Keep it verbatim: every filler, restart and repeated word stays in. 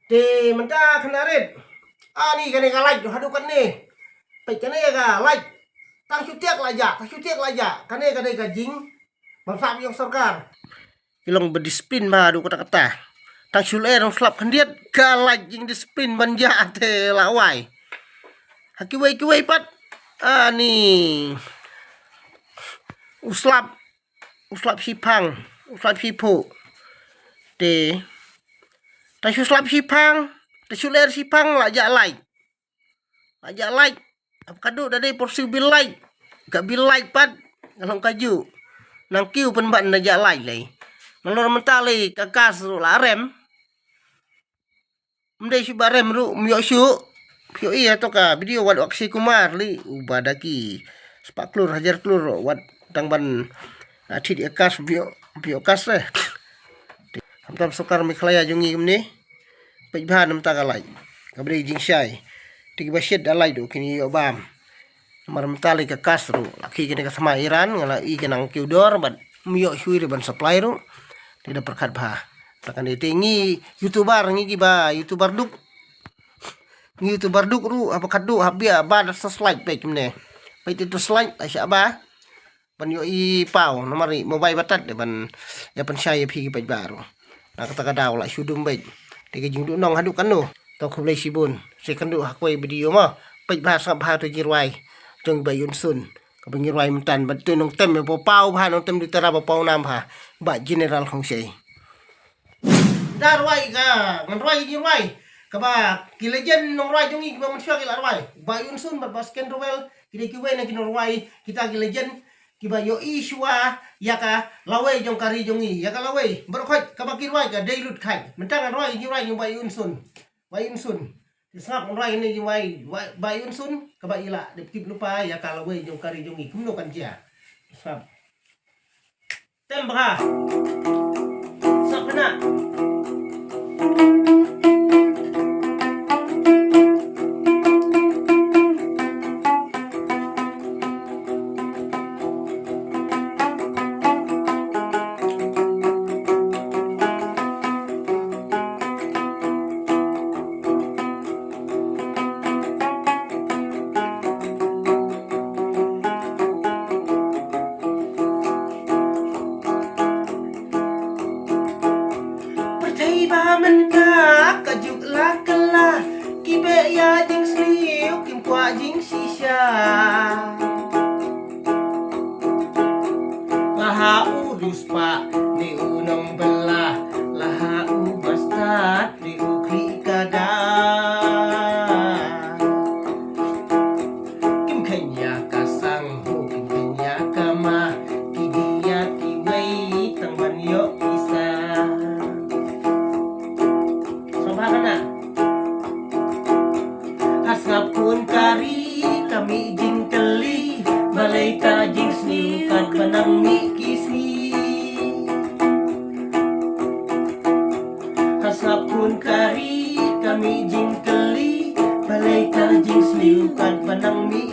Te mynta kane rit. Ani kane ka light haduh katne. Peit kane ka light. Tang shu tiak la jah, tang shu tiak la jah. Kane kane ka jing bam sap ïong sorkar. Ki long ba discipline ba haduh katta katta. Tang shu lyer slap khyndiat ka light jingdiscipline ban jah te la wai. Ha kiwei kiwei pat. Ani u slap u slap shiphang, u slap shiphuh. Te ta shu slap shiphang, ta shu lyer shiphang la jah light. La jah light. Ap kadu da dei por shu bill light. Ka bill light pat ka long ka ju. Nang kiew pynban da jah light lei. Nalor mynta lei ka kas ruh la rem. Mdei shu ba rem ruh, myoh shu. Pyo i ato ka video wat Akshay Kumar li, uba da ki spah klur, hajar klur, wat tang ban, ah, thit ïa kas, myoh, myoh kas eh. Khamtam sorkar Meghalaya jong ngi kumne. Peit bha namta ka light. Ka bdei jingshai. Te kiba shit da light ruh kin ïoh bam. Namar mynta lei ka kas ruh la khie kane ka thma Iran, nga la i ka nang kiew dor bad myoh shuh ruh ban supply ruh. Te da pyrkhat bha. Te kane te ngi YouTuber, ngi kiba YouTuber duk. Ngi YouTuber duk ruh haba khatduh haba ba da sa slide peit kumne. Peit te to slide la shah ba. Ban ïoh i paw namar i mobile batat de ban ïa pynshai ïa phi ki paidbah ruh. Na kata ka daw la shu dum beit. Te ka jingduh nong haduh kano. To khublei shibun. Sa ïakynduh ha kawei video mo. Peit bha sngap bha to jingrwai jong i Bah Yunsun. Kaba ngi rwai mynta bad to nongtem ba paw bha, nongtem dutera ba paw nam bha. Bah General Khongsei. Da rwai ka, ngan rwai, ngi rwai. Kaba ki legend nongrwai jong ngi kiba mynshuwa ki la rwai. Bah Yunsun bad Bah Sken Rowell, ki dei kiwei na ki nongrwai, kita ki legend kiba ïohi shuwa ïa ka lawei jong ka ri jong ngi, ïa ka lawei. Baroh khoit kaba ki rwai ka dei lut khai. Mynta ngan rwai, ngi rwai jong Bah Yunsun. Bah Yunsun. Sngap ngan rwai ne jong Bah, Bah, Bah Yunsun, kaba i la dep tip lypa ïa ka lawei jong ka ri jong ngi. Kumno kan jia. Sngap. Tem bha. Sngap kena. Pyrthei ba mynta ka juk la kylla, ki beh ïa jingsniew kim kwah jingshisha. La ha u riewspah ne u nongbylla, la ha u bastad ne u khlieh kada. Kim kheiñ ïa ka sang ho, kim kheiñ ïa ka ma, ki dei ïa kiwei tang ban ïoh pisa. Sngap ha kane. Ha sngap khun ka ri ka mih jingkylli, balei ta jingsniew katba nang mih ki sngi. Ha sngap khun ka ri ka mih jingkylli, balei ta jingsniew katba nang mih